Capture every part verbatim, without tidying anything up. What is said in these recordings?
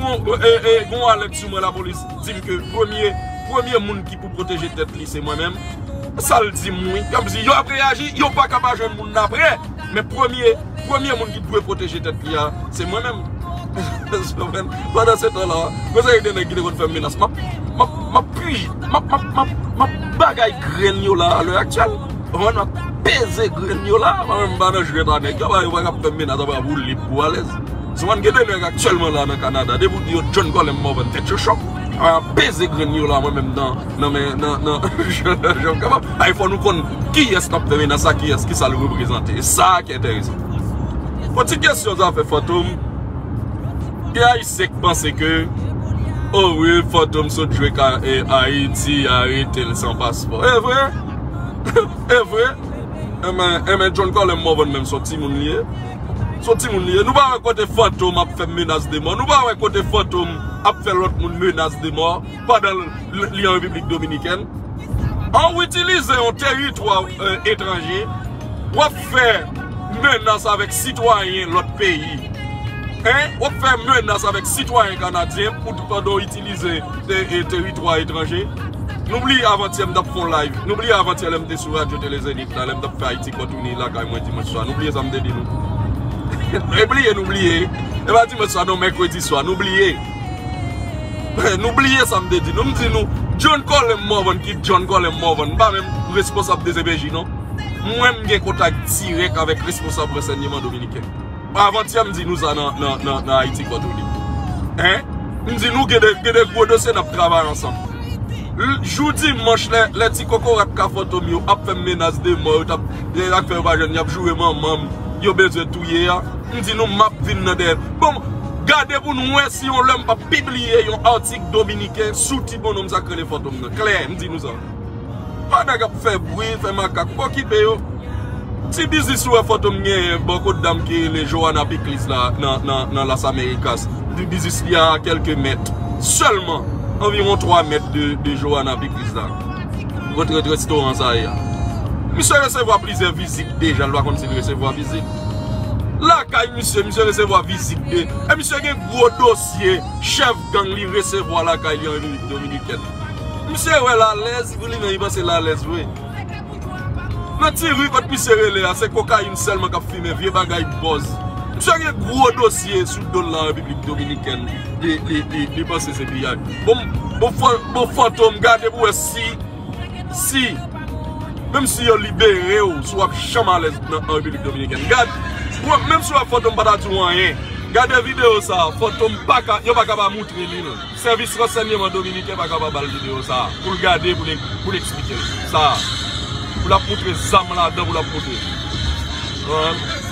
Bon, e, e, gon alèt sou mwen, lapolis di m ke premye, premye moun ki pou pwoteje tèt li, se mwen menm. Sa l di m, wi. Kòmsi yo ap reyaji, yo pa ka pa jwenn moun nan apre. Men premye, premye moun ki dwe pwoteje tèt li a, se mwen menm. Pandan se tan la, gon seri de nèg ki te konn fè m menas. M ap, m ap, m ap kwi, m ap, m ap, m ap, m ap bagay grenn yo la, a lè aktyèl. Ou konprann, m ap peze grenn yo la. Mwen menm, m pa nan jwèt a nèg yo, yo pa ka fè m menas, yo pa pou lib pou alèz. Ou konprann, gen de nèg aktyèlman la nan Kanada, depi w di yo John Colem Morvan, tèt yo chòk. Mwen ap peze grenn yo la, mwen menm, nan, nan, men, nan, nan, jan, jan, kòman? Ay, fò nou konn kiyès n ap fè menas a, kiyès, ki sa l reprezante. E sa ki enteresan. Bon, ti kesyon zafè Fantom. Gen Ayisyen k panse ke, o wi, Fantom sot jwe ka, e, Ayiti, arete l san paspò. E vre? E vre? Enben, enben, John Colem Morvan menm, se yon timoun li ye. Se yon timoun li ye. Nou pa wè kote Fantom ap fè menas de mò. Nou pa wè kote Fantom ap fè lòt moun menas de mò pandan l, l, li an Repiblik Dominikèn. An, w itilize yon teritwa, e, etranje, w ap fè menas avèk sitwayen lòt peyi. Hein? W ap fè menas avèk sitwayen kanadyen pou, pandan w itilize te-, e, teritwa etranje. Nou bliye avantyè m t ap fè yon live. Nou bliye avantyè lè m te sou radyo Tele Zenith la, lè m t ap fè Ayiti Kòtouni lakay mwen dimanch swa. Nou bliye sa m te di nou. E bliye, nou bliye. E pa dimanch swa, non, mèkredi swa. Nou bliye. Nou bliye sa m te di nou. M di nou, John Colem Morvan ki John Colem Morvan. M pa menm responsab D C P J, non. Mwen, m gen kontak dirèk avèk responsab ransèyman dominiken. Avantyè, m di nou sa nan, nan, nan, nan Ayiti Kòtouni. Hein? M di nou gen de, gen de gwo dosye n ap travay ansanm. L-, jou dimanch, lè, lè ti kokorat ka Fantom yo ap fè m menas de mò, yo t ap, e, ak fè yo pa jwenn, y ap joure manman m, yo bezwen touye a. M di nou, m ap vin nan dèyè. Bon, gade pou nou wè si yon lè m p ap pibliye yon atik dominiken sou ti bonnonm sa k rele Fantom nan. Klè, m di nou sa. Pa nèg ap fè bri, fè makak, pa okipe yo. Ti biznis ou wè Fantom genyen bò kot dam ki rele Joanna Pickles la nan, nan, nan Las Americas. Di biznis li a kèlke mèt sèlman, anviwon twa mèt de, de Joanna Pickles la. Kote restoran sa ye a. Misye resevwa plizyè vizit deja, l pa konn si l resevwa vizit. Lakay misye, misye resevwa vizit de. E misye gen gwo dosye chèf gang li resevwa lakay li an Repiblik Dominikèn. Misye wè l alèz, pou li menm li panse l alèz vre. Nan ti ri kot misye rele a, se kokayin sèlman k ap fimen, vye bagay bòz. Misye gen gwo dosye sou do l nan Repiblik Dominikèn. Li, li, li, li panse se piyay. Bon, bon, Fan-, bon, Fantom, gade pou wè si, si, menm si yo libere w, si w ap janm alèz nan, an Repiblik Dominikèn. Gad, bon, menm si w ap Fantom pa ta di w anyen. Gade videyo sa a, Fantom pa ka, yo pa ka pa moutre li, non. Sèvis ransèyman dominiken pa ka pa ba l videyo sa a pou l gade, pou l, pou l eksplike l. Sa a, pou l ap moutre zam ladan, pou l ap moutre. Hein?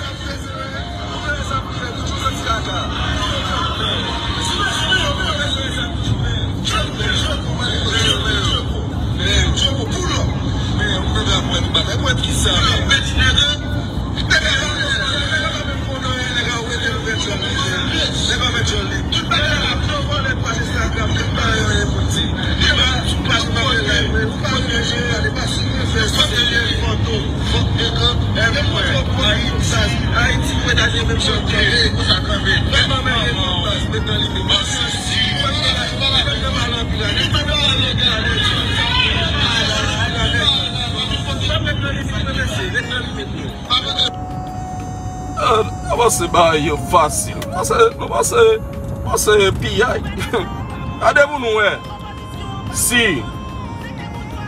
Ah, nou panse bagay yo fasil. Panse, nou panse, panse piyay. Gade pou nou wè. Si,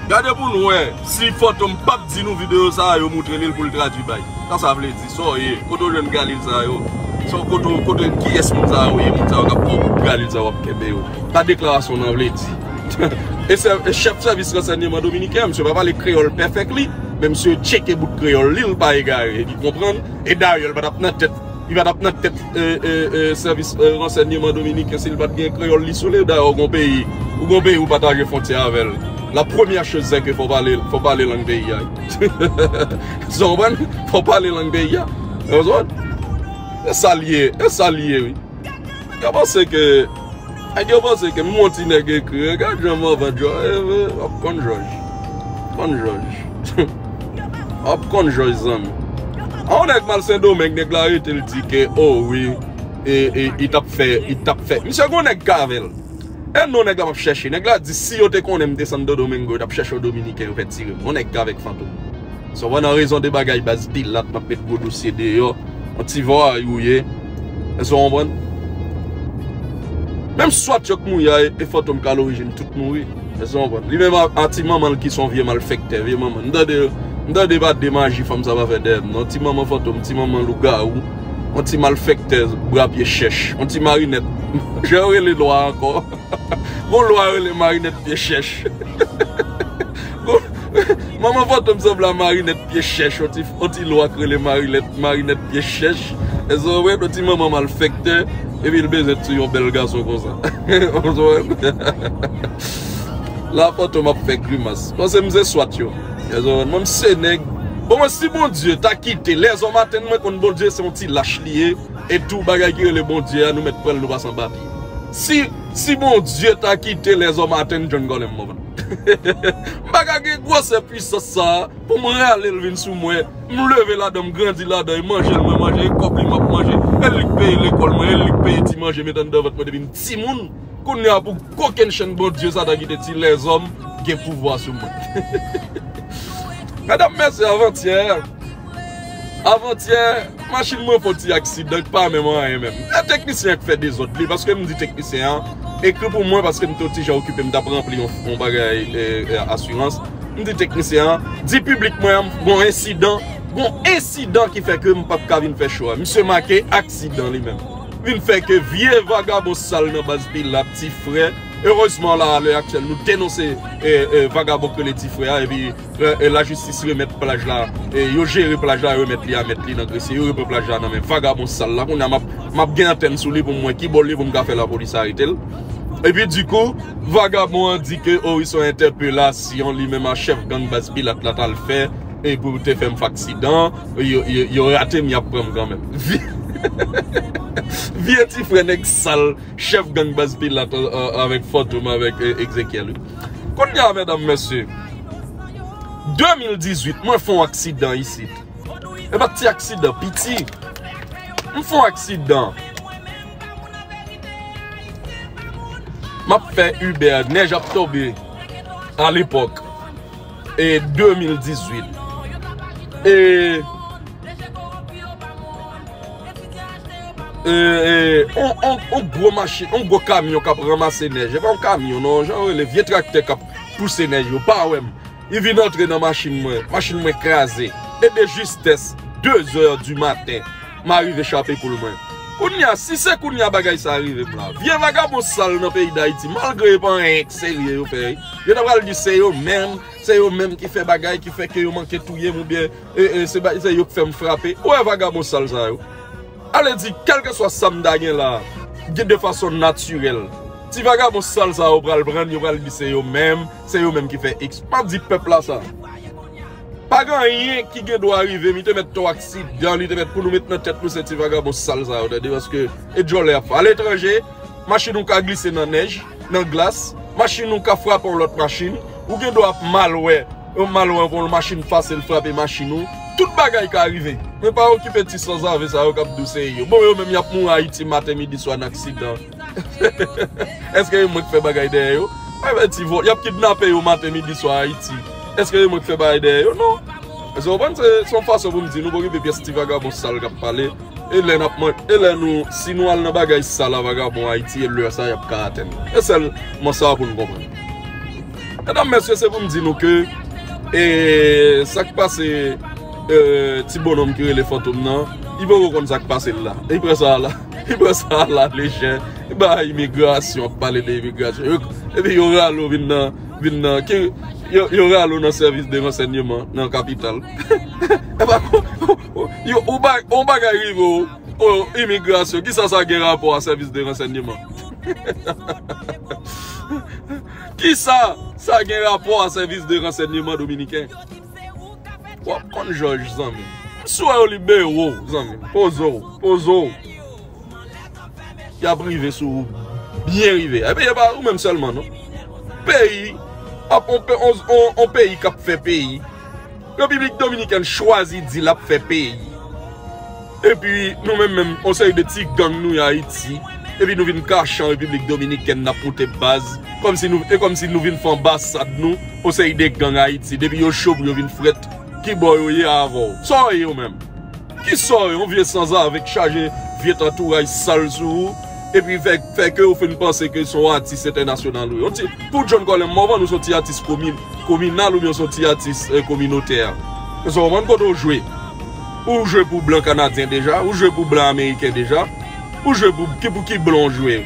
gade pou nou wè si Fantom p ap di nou videyo sa a yo moutre li l pou l tradui bay. Sa sa vle di? Sa w ye? Kote w jwenn galil sa yo? Sa w, kote w, kote, kiyès moun sa yo ye? Moun sa yo k ap pran galil sa yo, w ap kenbe yo. Sa deklarasyon nan vle di. E sè-, e chèf sèvis ransèyman dominiken an, misye pa pale kreyòl pèfèk li, men misye tcheke bout kreyòl li, l pa egare, li konprann. E dayè, l pa t ap nan tèt, li pa t ap nan tèt, e, e, e, sèvis, e, ransèyman dominiken si l pa t gen kreyòl li sou li. Dayè, ou gon peyi, ou gon peyi ou pataje fwontyè avè l. La première chose, c'est que fò pale, fò pale lang peyi a. Sa w konprann? Fò pale lang peyi a. Ou konprann? E sa l ye, e sa l ye, wi. Yo panse ke, nèg yo panse ke m yon ti nèg ekri. Gad jan Morvan jòj, w ap konn jòj. Konn jòj. W ap konn jòj, zanmi. A yon nèg m al Sendomeng, nèg la rete l di ke, o wi, e, e, li t ap fè, li t ap fè. Misye gon nèg k avè l. E non, nèg la m ap chèche. Nèg la di, si yo te konnen m te Santo Domingo, yo t ap chèche yon Dominiken, yo fè tire m. Yon nèg k avèk Fantom. So, w nan rezon de bagay baz pilat, m ap met gwo dosye deyò. Yon ti vwayou ye. Èske w konprann? Menm swat yo k mouri a, e, e Fantom k a lorijin tout mouri. Èske w konprann? Li menm a, a ti manman l ki se yon vye malfèktè, vye manman. M tande, m tande pa de maji fanm sa pa fè dèyè m, non. Ti manman Fantom, ti manman lougawou, yon ti malfèktè, bra pye chèch, yon ti marinèt. Jan yo rele lwa ankò. Gon lwa rele marinèt pye chèch. Gon, manman Fantom sanble a marinèt pye chèch, yon ti, yon ti lwa k rele marinèt, marinèt pye chèch. Èske w konprann? Yon ti manman malfèktè, epi l bezwen tiye yon bèl gason konsa. Èske w konprann? La Fantom ap fè grimas. Panse m se swat yo. Èske w konprann? Mwen m se nèg. Bon, mwen si Bondye ta kite, lèzòm atenn mwen konn Bondye se yon ti lach li ye. E tou bagay ki rele Bondye a, nou mèt pran l, nou pase anba pye. Si, si Bondye ta kite lèzòm atenn John Colem, mwen konn. M pa ka gen gwosè pwisans sa a pou m rale l vin sou mwen. M leve ladan, m grandi ladan, e manje l mwen manje, e kòb li m ap manje, e li k peye lekòl mwen, e li k peye ti manje m met anndan vant mwen depi m timoun. Kounye a pou kokennchenn Bondye Satan ki te di lèzòm gen pouvwa sou mwen. Medam, mesye, avantyè, avantyè, machin mwen fè yon ti aksidan k pa menm anyen menm. E teknisyen an k fè dezòd li, paske m di teknisyen an, ekri pou mwen paske m te yon ti jan okipe, m t ap ranpli yon, yon bagay, e, e, asirans. M di teknisyen an, di piblik mwen an, gon ensidan, gon ensidan ki fè ke m p ap ka vin fè cho a. Misye make aksidan li menm. Vin fè ke vye vagabon sal nan baz pilat, ti frè. Erezman, la, a lè aktyèl, nou denonse, e, e, vagabon k rele ti frè a, epi, e, e, lajistis remèt plaj la, e, yo jere plaj la, yo remèt li a mèt li nan Gresye, yo repran plaj la nan men vagabon sal la. Kounye a, m ap, m ap gen antèn sou li pou m wè ki bò l ye pou m ka fè lapolis arete l. Epi, dikou, vagabon an di ke, o, wi, se yon entèpelasyon, li menm a chèf gang baz pilat la t al fè, e pou te fè m fè aksidan, yo, yo, yo rate m, y ap pran m kanmenm. Vye, vye ti frè nèg sal, chèf gang baz pilat, a, a, avèk Fantom, avèk, e, Ezekyèl, wi. Kounye a, medam, mesye, de mil dizuit, mwen fè yon aksidan isit. E pa ti aksidan piti. M fè yon aksidan. M ap fè Uber, nèj ap tonbe. Alepòk, e, de mil dizuit. E, e, e, on, on, on gwo machin, on gwo kamyon k ap ranmase nèj. E pa yon kamyon, non, jan yo rele, vye traktè k ap pouse nèj yo. Pa wè m. Li vin antre nan machin mwen. Machin mwen kraze. E de jistès, de zè di maten, m a rive chape poul mwen. Kounye a, si se kounye a bagay sa rive m la, vye vagabon sal nan peyi Dayiti, malgre e pa anyen k serye yo fè, yo ta pral di se yo menm, se yo menm ki fè bagay, ki fè ke yo manke touye m oubyen, e, e, se ba-, se yo k fè m frape. Ou wè vagabon sal sa yo? Ale di, kèlkeswa sa m ta gen la, gen de fason natirèl. Ti vagabon sal sa yo pral pran, yo pral di se yo menm, se yo menm ki fè eks-, m ap di pèp la sa. Pa gen anyen ki gen dwa rive m, li te mèt fè yon aksidan, li te mèt pou nou met nan tèt nou se ti vagabon sal sa yo, tande, paske e djòlè ap fè. Aletranje, machin ou ka glise nan nèj, nan glas, machin ou ka frape yon lòt machin, ou gen dwa ap mal wè, yon mal wè yon machin pase l frape machin ou, tout bagay ka rive. Men pa okipe ti sanzave sa yo k ap di w se yo. Bon, yo menm y ap mouri Ayiti maten, midi, swa nan aksidan. Èske e mwen k fè bagay dèyè yo? Ay, men ti vò, y ap kidnape yo maten, midi, swa Ayiti. Èske e mwen k fè bagay dèyè yo? Non. Èske w konprann? Se, se yon fason pou m di nou pa okipe pyès ti vagabon sal k ap pale. E lè n ap man-, e lè nou, si nou al nan bagay sal a vagabon Ayiti, e lè sa y ap ka atè n. E sèlman sa pou n konprann. Medam, mesye, se pou m di nou ke, e, sa k pase, e, ti bonòm ki rele Fantom nan, li poko konn sa k pase l la. Li pran sa la, li pran sa la lejè. Li ba imigrasyon, ap pale de imigrasyon. Yo, epi yo rale w vin nan, vin nan, ki, yo, yo rale w nan sèvis de ransèyman nan kapital. E pa, yo, ou ba-, yon bagay rive w, o, imigrasyon, kisa sa gen rapò a sèvis de ransèyman? Kisa sa gen rapò a sèvis de ransèyman dominiken? W ap konn jòj, zanmi. M sou yo libere w, zanmi. Poze w, poze w. Y ap rive sou ou, byen rive. Epi e pa ou menm sèlman, non. Peyi, ap on pe-, on, on, on peyi k ap fè peyi. Repiblik Dominikèn chwazi di l ap fè peyi. Epi nou menm menm, on seri de ti gang nou ye Ayiti. Epi nou vin kache an Repiblik Dominikèn, n ap moute baz. Kòmsi nou, e kòmsi nou vin fè anbasad nou, on seri de gang Ayiti. Depi yo cho pou yo vin frèt, ki bò yo ye avè w? Sa w ye ou menm? Kisa w ye, yon vye sanzave k chaje vye tantouray sal sou ou, epi fè, fè ke ou fin panse ke se yon atis entènasyonal ou ye. Yon ti, pou John Colin Morvan, ou se yon ti atis komin, kominal oubyen ou se yon ti atis, eh, kominotè. Ou se konprann kote ou jwe. Ou jwe pou blan kanadyen deja, ou jwe pou blan ameriken deja, ou jwe pou ki, pou ki blan ou jwe?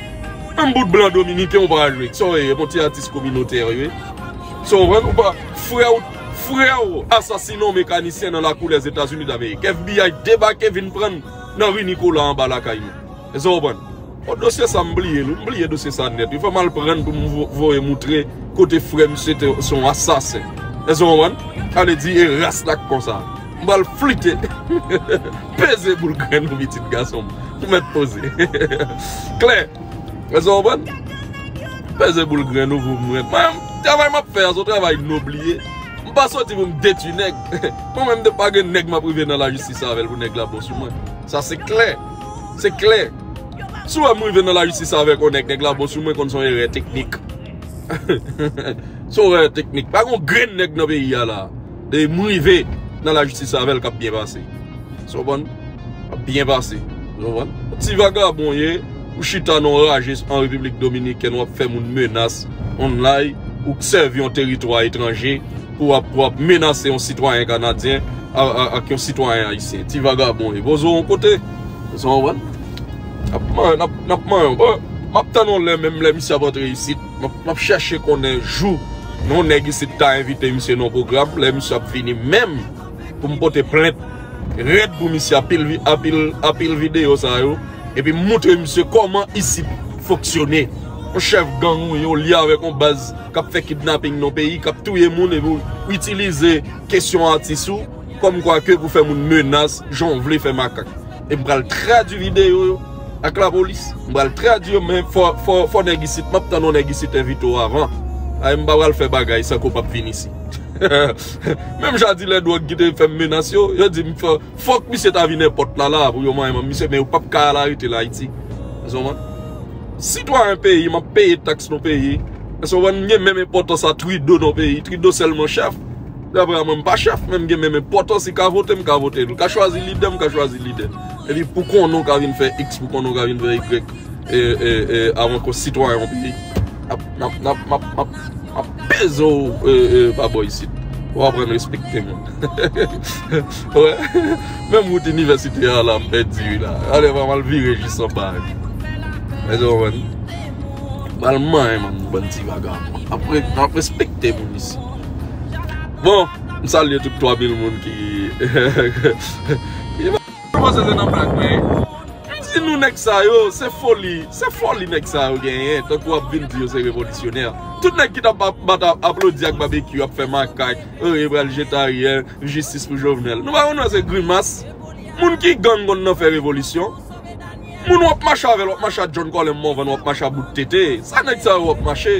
Menm bout blan dominiken ou pa jwe. Sa w ye, yon ti atis kominotè ou ye. Sa w konprann? Ou pa, frè w, frè w asasinen yon mekanisyen nan lakou Lèzetazini Damerik. F B I debake vin pran l nan ri Nicolas anba lakay mwen. Èske w konprann? Bon, dosye sa m bliye l, m bliye dosye sa nèt. Wi, fò m al pran l pou m vo-, voye moutre kote frè misye te se yon asasen. Èske w konprann? Sa vle di e ras la k konsa. M pral flite. Peze boul grenn ou pitit gason m. Ou mèt poze. Klè. Èske w konprann? Peze boul grenn ou pou mwen. Mwen, travay m ap fè a, se yon travay nob li ye. M pa soti pou m detwi nèg. Mwen menm, de pa gen nèg m ap rive nan lajistis avè l pou nèg la bon sou mwen. Sa se klè. Se klè. Si w wè m rive nan lajistis avèk yon nèg, nèg la bon sou mwen, konn se yon erè teknik. Se yon erè teknik. Pa gen yon grenn nèg nan peyi a la. E m rive nan lajistis avè l k ap byen pase. Sa w konprann? Ap byen pase. Ou konprann? Ti vagabon ye, ou chita nan yon raje an Repiblik Dominikèn, w ap fè moun menas online, ou sèvi yon teritwa etranje pou w ap, pou w ap menase yon sitwayen kanadyen a, a, ak yon sitwayen ayisyen. Ti vagabon ye. Poze w yon kote. Ou konprann? N ap manyen, n ap, n ap manyen. Bon, m ap tann yon lè, menm lè misye ap antre isit, m ap, m ap chèche konnen jou yon nèg isit ta envite misye nan yon pwogram, lè misye ap vini menm pou m pote plent rèd pou misye, anpil vi-, anpil, anpil videyo sa yo, epi m moutre misye kòman isit fonksyone. Yon chèf gang ou ye, ou lye avèk yon baz k ap fè kidnaping nan peyi, k ap touye moun, epi ou itilize kesyon atis ou kòmkwa ke pou fè moun menas, jan w vle fè makak. E m pral tradui videyo yo ak lapolis. M pral tradui yo, men fò, fò, fò nèg isit, m ap tann yon nèg isit envite w avan. Ay, m pa pral fè bagay san ke w p ap vin isit. Menm jan dilè dwòg ki te fè m menas yo, yo di m fò, fòk misye ta vin èpòt la, la pou yo manyen m. Misye, men yo p ap ka al arete l Ayiti. Èske w konprann? Sitwayen peyi, m ap peye taks nan peyi. Èske w konprann? M gen menm enpòtans a Trudeau nan peyi. Trudeau sèlman chèf. Daprè mwen, m pa chèf, men m gen menm enpòtans. Li ka vote, m ka vote. Li ka chwazi lidè, m ka chwazi lidè. Epi pou konnen w ka vin fè X, pou konnen w ka vin fè Y, e, e, e, avan ke w sitwayen yon peyi. N ap, n ap, n ap, n ap, n ap, n ap peze w, e, e, pa bò isit. W aprann respekte moun. Wè. Menm wout inivèsite a la, m pèdi wi la. Alè, m al vire jis anba. Èske w konprann? M al manyen, man, bann ti vagabon. Apre, n ap respekte moun isi. Bon, m salye tout twa mil moun ki, ki panse se nan blag mwen ye. M di nou nèg sa yo, se foli, se foli nèg sa yo genyen, tankou w ap vin di yo se revolisyonè. Tout nèg ki t ap ap, bat ap aplodi ak Babekyou ap fè makak, e, yo pral jete Ariel, jistis pou Jovenel. Nou pa konn wè se grimas. Moun ki gang konn nan fè revolisyon. Moun w ap mache avè l, w ap mache ak John Colin Morvan, w ap mache ak bout tete. Sa nèg sa yo w ap mache.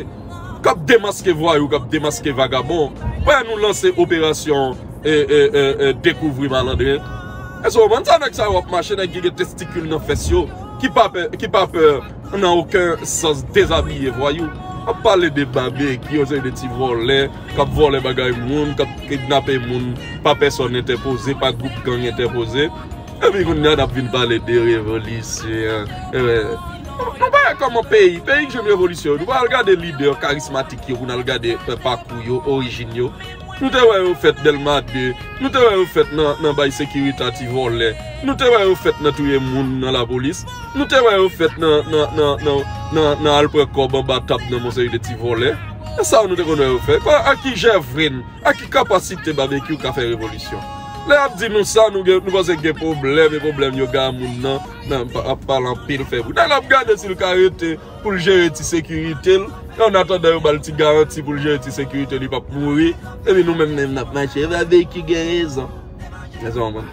K ap demaske vwayou, k ap demaske vagabon. Wè nou lanse operasyon, e, e, e, e, dekouvri malandren. Èske w konprann sa nèg sa yo w ap mache, nèg ki gen testikil nan fès yo, ki pa pè, ki pa pè nan okenn sans dezabiye vwayou. Ap pale de Babekyou, yon seri de ti vòlè, k ap vòlè bagay moun, k ap kidnape moun, pa pèsòn entèpoze, pa gwoup gang entèpoze. Epi kounye a n ap vin pale de revolisyon. E, nou pa wè kòman peyi, peyi k jwenn revolisyon yo. Nou pa al gade lidè karismatik yo pou n al gade, e, pakou yo, orijin yo. Nou te wè yo fèt Dèlma de. Nou te wè yo fèt nan, nan bay sekirite a ti vòlè. Nou te wè yo fèt nan touye moun nan lapolis. Nou te wè yo fèt nan, nan, nan, nan, nan, nan al pran kòb anba tab nan yon seri de ti vòlè. E sa nou te konn wè yo fè. Kwa, ak ki jèvrin, ak ki kapasite Babekyou ka fè revolisyon? Lè y ap di nou sa, nou gen, nou panse gen pwoblèm, e pwoblèm yo gen a moun nan, nan, ap pale anpil, fè bri. Nèg la ap gade si l ka rete pou l jere ti sekirite l. Annatandan yo ba l ti garanti pou l jere ti sekirite l, li p ap mouri. Epi nou menm, menm n ap mache, Babekyou gen rezon. Rezon, man.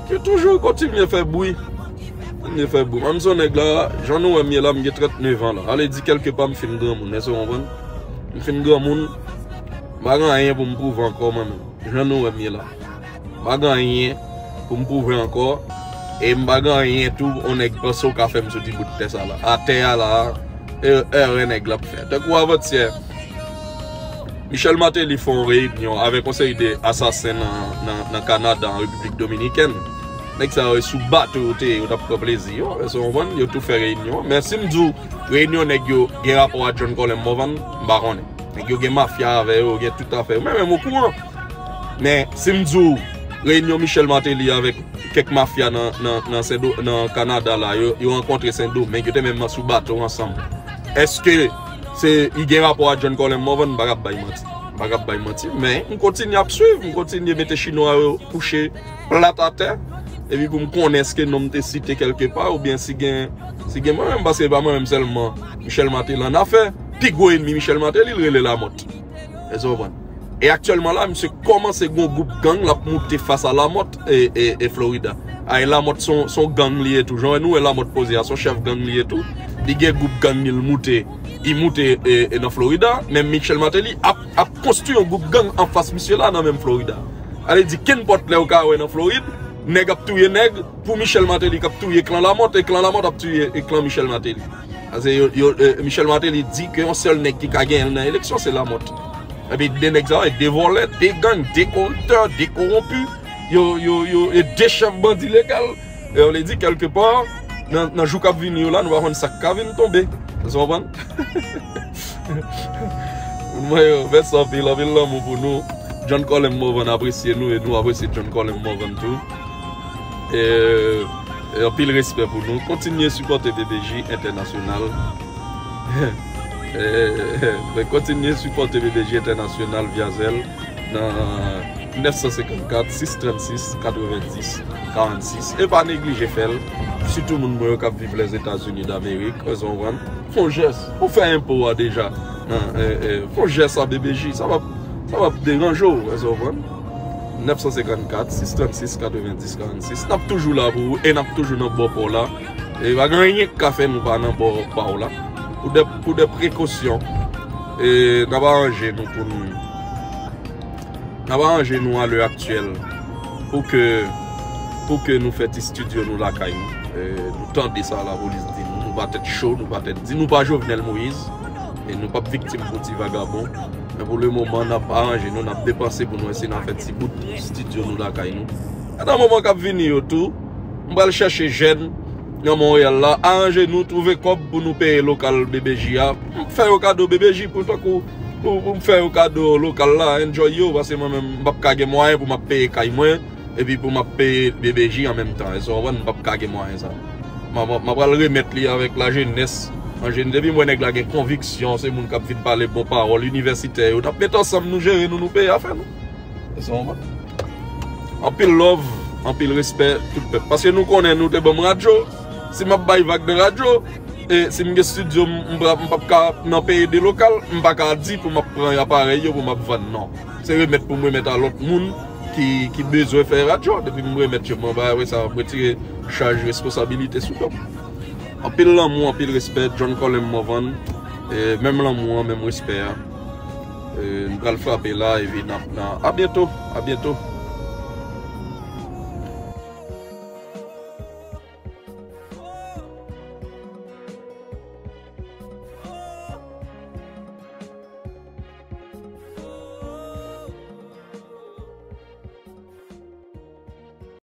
Ki toujou kontinye fè bri. Kontinye fè bri. Mwen, m se yon nèg la, jan nou wè m ye la, m gen trannèf an la. Ale di kèlkepa m fin granmoun, èske w konprann? M fin granmoun, m pa gen anyen pou m pwouve ankò, mwen menm. Jan nou wè m ye la. M pa gen anyen. Pou m pwouve ankò. E m pa gen anyen tou, on nèg panse w ka fè m sou ti bout tè sa la. Atè a la, e- erè nèg la ap fè. Tankou avantyè, Michel Martelly fè yon reyinyon avèk yon seri de asasen nan, nan, nan Kanada, an Repiblik Dominikèn. Nèg sa yo sou bato yo te ye, yo t ap pran plezi yo, èske w konprann? Yo tou fè reyinyon. Men si m di w, reyinyon nèg yo gen rapò a John Colem Morvan, m pa konnen. Nèg yo gen mafya avè yo, yo gen tout afè yo. Men menm okouran. Men si m di w, reyinyon Michel Martelly avèk kèk mafya nan, nan, nan, Sen Do- nan Kanada la, yo, yo rankontre Sendomeng, yo te menm sou bato ansanm. Èske se, li gen rapò a John Colem Morvan? M pa kab bay manti. M pa kab bay manti, men m kontinye ap swiv, m kontinye mete chinwa yo kouche plat atè. Epi pou m konnen èske non m te site kèlke pa, oubyen si gen, si gen mwen menm, paske se pa mwen menm sèlman Michel Martelly annafè. Pi gwo ènmi Michel Martelly, li rele Lamothe. Èske w konprann? E aktyèlman la, misye kòmanse gon gwoup gang l ap moute fas a Lamothe e, e, e Florida. A, e Lamothe se yon, se yon gang li ye tou. Jan nou wè Lamothe poze a, se yon chèf gang li ye tou. Li gen gwoup gang li l moute, li moute e, e nan Florida. Men Michel Martelly ap, ap konstwi yon gwoup gang anfas misye la nan menm Florida. Ale di kenpòt lè ou ka wè nan Florid, nèg ap touye nèg pou Michel Martelly k ap touye klan Lamothe e klan Lamothe ap touye e klan Michel Martelly. Paske yo, yo, eh, Michel Martelly di ke yon sèl nèg ki ka genyen l nan eleksyon, se Lamothe. Epi de nèg sa yo, de vòlè, de gang, de koriptè, de kowonpi, yo, yo, yo, e de chèf bandi legal. E yo vle di, kèlke pa, nan, nan jou k ap vini yo la, nou pa konn sa k ka vin tonbe. Èske w konprann? Moun mwen yo, mèsi anpil, anpil lanmou pou nou. John Colem Morvan apresye nou e nou apresye John Colem Morvan tou. E, e anpil respè pou nou. Kontinye sipòte B B J Entènasyonal. E, e, kontinye sipòte B B J Entènasyonal via Zelle nan nèf san senkannkat, sis trannsis, katrevenndis, karannsis. E pa neglije fè l. Sitou moun mwen yo k ap viv Lèzetazini Damerik, èske w konprann? Fè yon jès. Ou fè enpo a deja. Nan, e, e, fè yon jès a B B J. Sa p ap, sa p ap deranje w, èske w konprann? Nèf san senkannkat, sis trannsis, katrevenndis, karannsis. N ap toujou la pou ou e n ap toujou nan bò pa w la. E pa gen anyen k ka fè nou pa nan bò pa w la. Pou de, pou de prekosyon, e n ap aranje nou pou nou, n ap aranje nou a lè aktyèl pou ke, pou ke nou fè ti estidyo nou lakay nou. E, nou tande sa lapolis di nou. Nou pa tèt cho, nou pa tèt di, nou pa Jovenel Moïse. E nou p ap viktim pou ti vagabon. Men pou le moman, n ap aranje nou, n ap depanse pou nou eseye n a fè ti bout estidyo nou lakay nou. E nan moman k ap vini yo tou, m pral chèche jèn nan Monreyal la, aranje nou, twouve kòb pou nou peye lokal B B J a. M fè yo kado B B J pou tankou, pou, pou m fè yo kado lokal la, enjoy yo, paske mwen menm, m p ap ka gen mwayen pou m ap peye kay mwen, epi pou m ap peye B B J an menm tan. Èske w konprann? M p ap ka gen mwayen sa. M a, m a, m a pral remèt li avèk lajenès. An jeni, depi m wè nèg la gen konviksyon, se moun k ap vin pale bon pawòl, inivèsitè yo, n ap met ansanm nou jere nou, nou peye afè nou. Èske w konprann? Anpil love, anpil respè, tout pèp. Paske nou konnen nou te ban m radyo. Si m ap bay vag nan radyo, e si m gen estidyo, m, m pa, m p ap ka nan peye de lokal, m pa ka di pou m ap pran aparèy yo, pou m ap vann, non. Se remèt pou m remèt a lòt moun ki, ki bezwen fè radyo. Depi m remèt yo, mwen ba, apre sa, m retire chaj responsabilite sou do m. Anpil lanmou, anpil respè, John Colem Morvan. E, menm lanmou an, menm respè a. E, nou pral frape la, epi n ap, n ap, a byento, a byento.